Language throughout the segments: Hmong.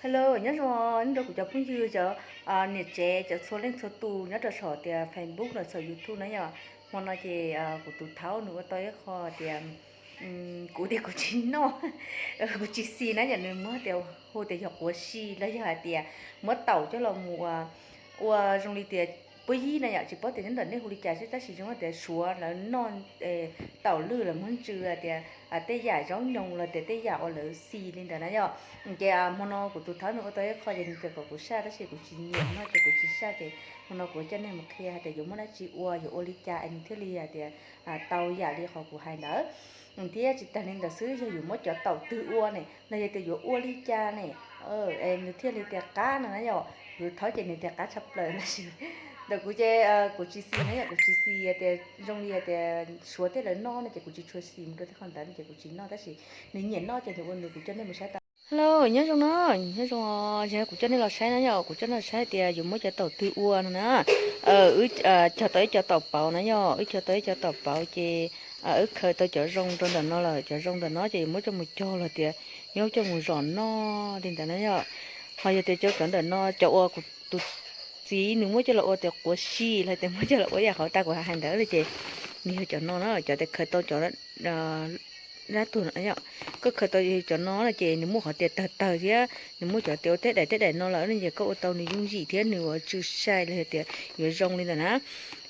Hello, nyob zoo nyob rau kuv cov phooj ywg, cov niam tsev, cov txhua leej txhua tus nyob rau saum tias Facebook los txhua YouTube na yom. Hmo no ces kuv tus thaub nws ua tau ib qho tias, kuv tias kuv tsis noj, kuv tsis xis na yom, nws muab tias hu tias yog quav si los yog hais tias muab taum coj los mus ua zoo li tias puab yib na yom, tsis paub tias nyob ntawm nej hu li cas xwb tab sis zoo tias Suav lawv noj taum lwj los muab ntsw tias tej yam zaub nyoos los tias tej yam uas lawv xis li ntawd na yom. Ces hmo no kuv tus thaub nws ua tau ib qho ces nws tias kom kuv saj tab sis kuv tsis nyiam noj ces kuv tsis saj ces hmo no kuv coj nej mus qhia hais tias yuav muab dab tsi ua, yuav ua li cas es nws thiaj li hais tias tau yam li qhov kuv hais ntawd. Thiab tsis tag li ntawd xwb, yog yuav muab cov taum twg ua ne los yog tias yuav ua li cas ne, es nws thiaj li tias qab no na yom. Kuv thaub ces nws tias qab tshaj plaws tab sis ntawm kuv ces kuv tsis xis na yom, kuv tsis xis tias zoo li tias Suav tej lawv noj no ces kuv tsis tshua xis mus rau tej qhov ntawd no ces kuv tsis noj tab sis nws nyiam noj ces nws ua nws, kuv coj nej mus saib tau. Hello, nyob zoo no, nyob zoo, kuv coj nej los saib na yom, kuv coj nej los saib tias yuav muab cov taum twg ua no na. Wb cog tau ib co taum pauv na yom, wb cog tau ib co taum pauv ces wb khaws tau cov zoo rau ntawm no lawm, cov zoo ntawm no ces yuav muab coj mus cog los tias yuav coj mus zom noj li ntawd na yom. Ho yog tias cov ntawm no cov uas kuv tus txiv nws muab coj los ua tias quav si los tias muab coj los ua yam qhov tas kuv hais ntawd ces nws yog cov no na, cov tias khaws tau cov dab tuag no yom. Koj khaws tau cov no no ces nws muaj qhov tias tawg tawg thiab nws muaj cov tias ua tej daim tej daim no lawm no ces koj ua tau nws yooj yim thiab nws yuav tsw sai los yog tias yuav zoo li ntawd na.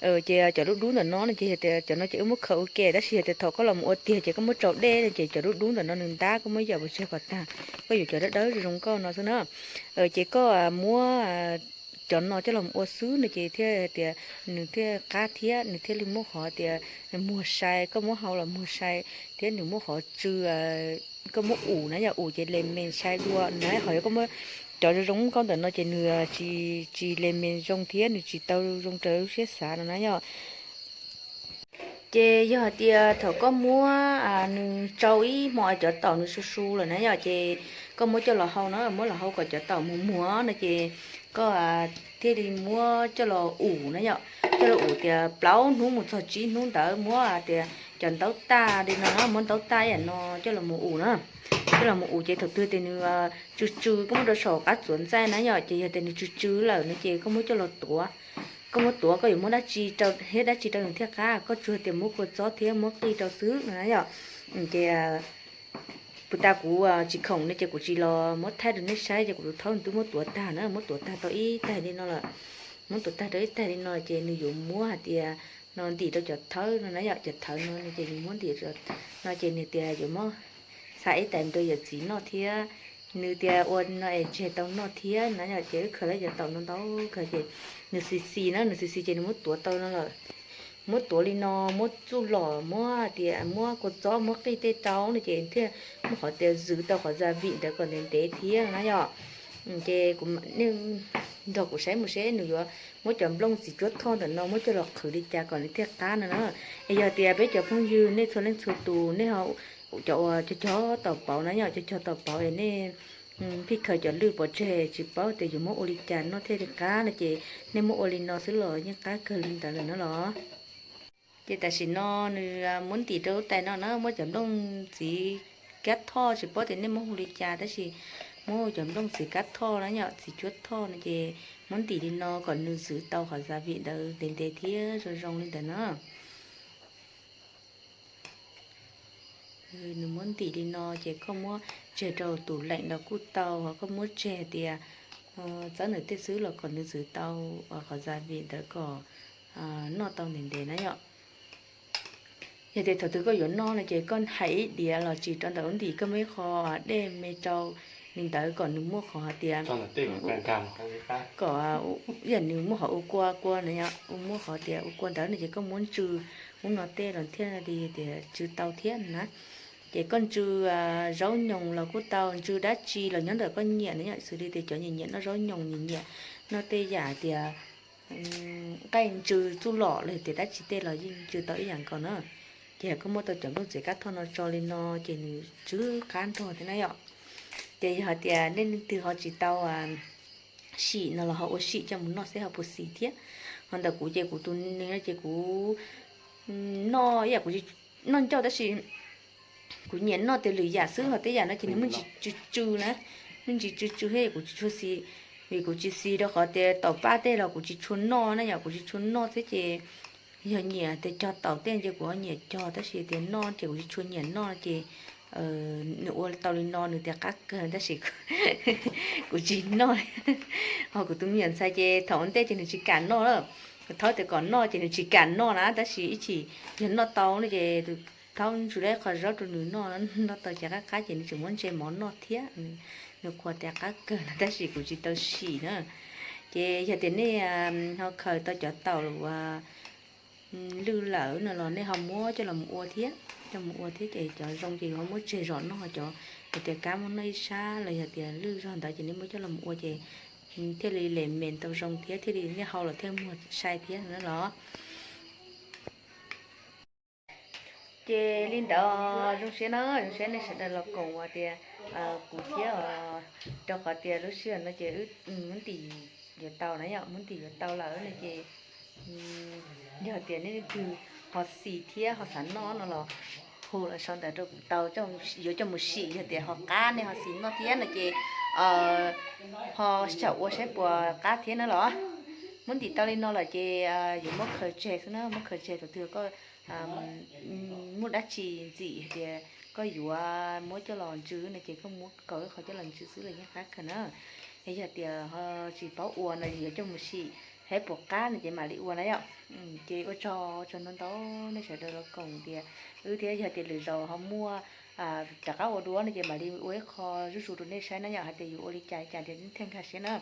Ces cov dub dub ntawm no no ces yog tias cov no ces wb muab khaws ua ke tab sis yog tias thaum koj los mus ua tiag ces koj muab tsau dej no ces cov dub dub ntawm no nws ntab, koj muab yam pes tsawg kom tag, koj yuav cov dawb dawb zoo zoo nkauj no xwb na. Ces koj muab cov no coj los ua xwb no ces thiaj tias nws thiaj qab thiab nws thiaj li muaj qhov tias muag sai, koj muab hau los muag sai thiab nws muaj qhov tsw, koj muab ua na yom, ua ces le me sai dua na. Ho yog koj muab cov zoo zoo nkauj ntawm no ces nws tsis le me zoo thiab nws tsis tau zoo raws lub siab xav no na yom. Ces yog hais tias thaum koj muab nws tsau ib hmo cov taum nws su su lawm na yom, ces koj muab coj los hau na, muab los hau kom cov taum muag muag no ces koj thiaj li muab coj los ua na yom. Coj los ua tias plaub hnub mus txog tsib hnub ntawd muab tias cov ntaub taj li no na, muab ntaub taj yam no coj los mus ua na. Coj los mus ua ces thaum twg tias nws tsw tsw koj muab rau saum qab txuas ntxaij na yom, ces yog tias nws tsw tsw lawm no ces koj muab coj los tuav. Koj muab tuav koj yuav muab dab tsi rau thiab dab tsi rau nws thiaj qab, koj tsuas tias muab kua txob thiab muab qij rau xwb no na yom. Ces puas tas kuv tsis khoom no ces kuv tsis los muab thaij rau nej saib ces kuv tus thaub nws twb muab tuav tag na, muab tuav tag tau ib taig li no lawm. Muab tuav tag rau ib taig li no ces nws yuav muab hais tias no ntim rau cov thawb no na yom, cov thawb no ces nws muab ntim no ces nws tias yuav muab xa ib tais rau yawm txiv noj thiab nws tias ua no es tseg tau noj thiab na yom. Ces wb khaws lawm cov taum no ntau kawg ces nws xis xis na, nws xis xis ces nws muab tuav tau no lawm. Muab tuav li no, muab txuj lom, muab tias muab kua txob, muab qij tej rau no ces thiaj muab qhov tias zwv tau qhov za vim ntawd kom ntev ntev thiab na yom. Ces kuv, nej nrog kuv saib mus seb nws yuav muab cov nplooj txiv cuab thoj ntawm no muab coj los qhwv li cas kom nws thiaj qab no na. Es yog tias peb cov phooj ywg nej txhua leej txhua tus nej ho cov uas cog cog taum pauv na yom, cog cog taum pauv es nej pheej khaws cov lwj pov tseg tsis paub tias yuav muab ua li cas noj thiaj li qab no ces nej muab ua li no xwb los yeej qab kawg li ntawd lawm na los. Ces tam sim no nws muab ntim rau lub tais no na, muab cov nplooj txiv kab thoj tsis paub tias nej muab hu li cas tab sis muab cov nplooj txiv kab thoj na yom, txiv cuab thoj no ces muab ntim li no kom nws zwv tau qhov za vim ntawd ntev ntev thiab zoo zoo li ntawd na. Nws muab ntim li no ces koj muab tseg rau tus leem los kuj tau, ho koj muab tseg tias txawb ntawm tej xwb los kom nws zwv tau qhov za vim ntawd kom noj tau ntev ntev na yom. Yog tias thaum twg koj yuav noj no ces koj hais ib diav los tsis rau ntawm lub ntim, koj muab ib qho dej me rau li ntawd kom nws muaj qhov hais tias kom yam nws muaj qhov ua kua kua na yom, muaj qhov tias ua kua ntawd no ces koj muab ntsw ub no tej los thiaj li tias tsw tau thiab na. Ces koj ntsw zaub nyoos los kuj tau, ntsw dab tsi los nyob ntawm koj nyiam na yom, xws li tias cov nyiam nyiam noj zaub nyoos, nyiam nyiam noj tej yam tias nqaij ntsw txuj lom los tias dab tsi tej los yeej ntsw tau ib yam nkaus na. Ces koj muab tau cov nplooj txiv kab thoj no tso li no ces nws tsw qab nrog thiab na yom. Ces yog hais tias nej leej twg ho tsis tau sim no los ho ua sim coj mus noj seb ho puas xis thiab. Ho ntawm kuv ces kuv tus neeg no ces kuv noj ib yam kuv noj ncauj tab sis kuv nyiam noj tias lwm yam xwb, ho tej yam no ces nws muaj tsw tsw na. Me ntsis tsw tsw thiab kuv tsis tshua xis, vim kuv tsis xis rau qhov tias taum paj tej los kuv tsis tshua noj na yom, kuv tsis tshua noj thiab ces yog nyiam tias cog taum tej ces kuv ho nyiam cog, tab sis tias noj ces kuv tsis tshua nyiam noj ces nws ua tau li no nws tias qab kawg tab sis kuv tsis noj. Ho kuv tus me nyuam ntxhais ces thaum ua ntej ces nws tsis kam noj lawm, thaub tias kom noj ces nws tsis kam noj na, tab sis ib chim yog noj tau no ces thaub tsuas la qhov zaub rau nws noj, noj tau ces qab qab ces nws tseem muab ntse mov noj thiab. Nws qhuas tias qab kawg no tab sis kuv tsis tau sim na. Ces yog tias nej ho khaws tau cov taum uas lwj lawm no los nej ho muab coj los mus ua thiab, coj mus ua thiab ces cov zoo ces ho muab tseg zom noj, cov hais tias kab muab noj ib sab los yog tias lwj zog ntawd ces nej muab coj los mus ua ces thiaj li lem mes tau zoo thiab thiaj li nej hau los thiaj muag sai thiab no los. Ces li ntawd zoo siab na, zoo siab nej sawv daws los koom uas tias kuv thiab os, rau qhov tias lub sij hawm no ces wb muab ntim yuav tau na yom, muab ntim yuav tau lawm no ces yog tias nej leej twg ho xis thiab ho xav noj no los hu los sau ntawv rau kuv tau, yuav coj mus sim. Yog tias ho qab nej ho xis noj thiab no ces ho xyaum ua saib puas qab thiab na los. Muab ntim tau li no lawm ces yuav muab khaws tseg xwb na, muab khaws tseg. Thaum twg koj muaj dab tsi ntxim hais tias koj yuav muab coj los ntsw no ces koj muab kaus ib qho coj los ntsw xwb los yeej qab kawg na. Es yog tias ho tsis paub ua no yuav coj mus sim saib puas qab no ces mam li ua na yom. Ces ua tsaug, ua tsaug ntau ntau nej sawv daws los koom tias wb thiab, yog tias lwm zaus ho muaj rov qab ua dua no ces mam li ua ib qho zuj zus rau nej saib na yom, hais tias yuav ua li cas li cas ces nej thiaj nkag siab na.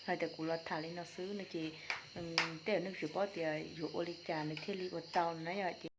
Hais tias kuv los tham li no xwb no ces tej zaum nej tsis paub tias yuav ua li cas nws thiaj li ua tau na yom.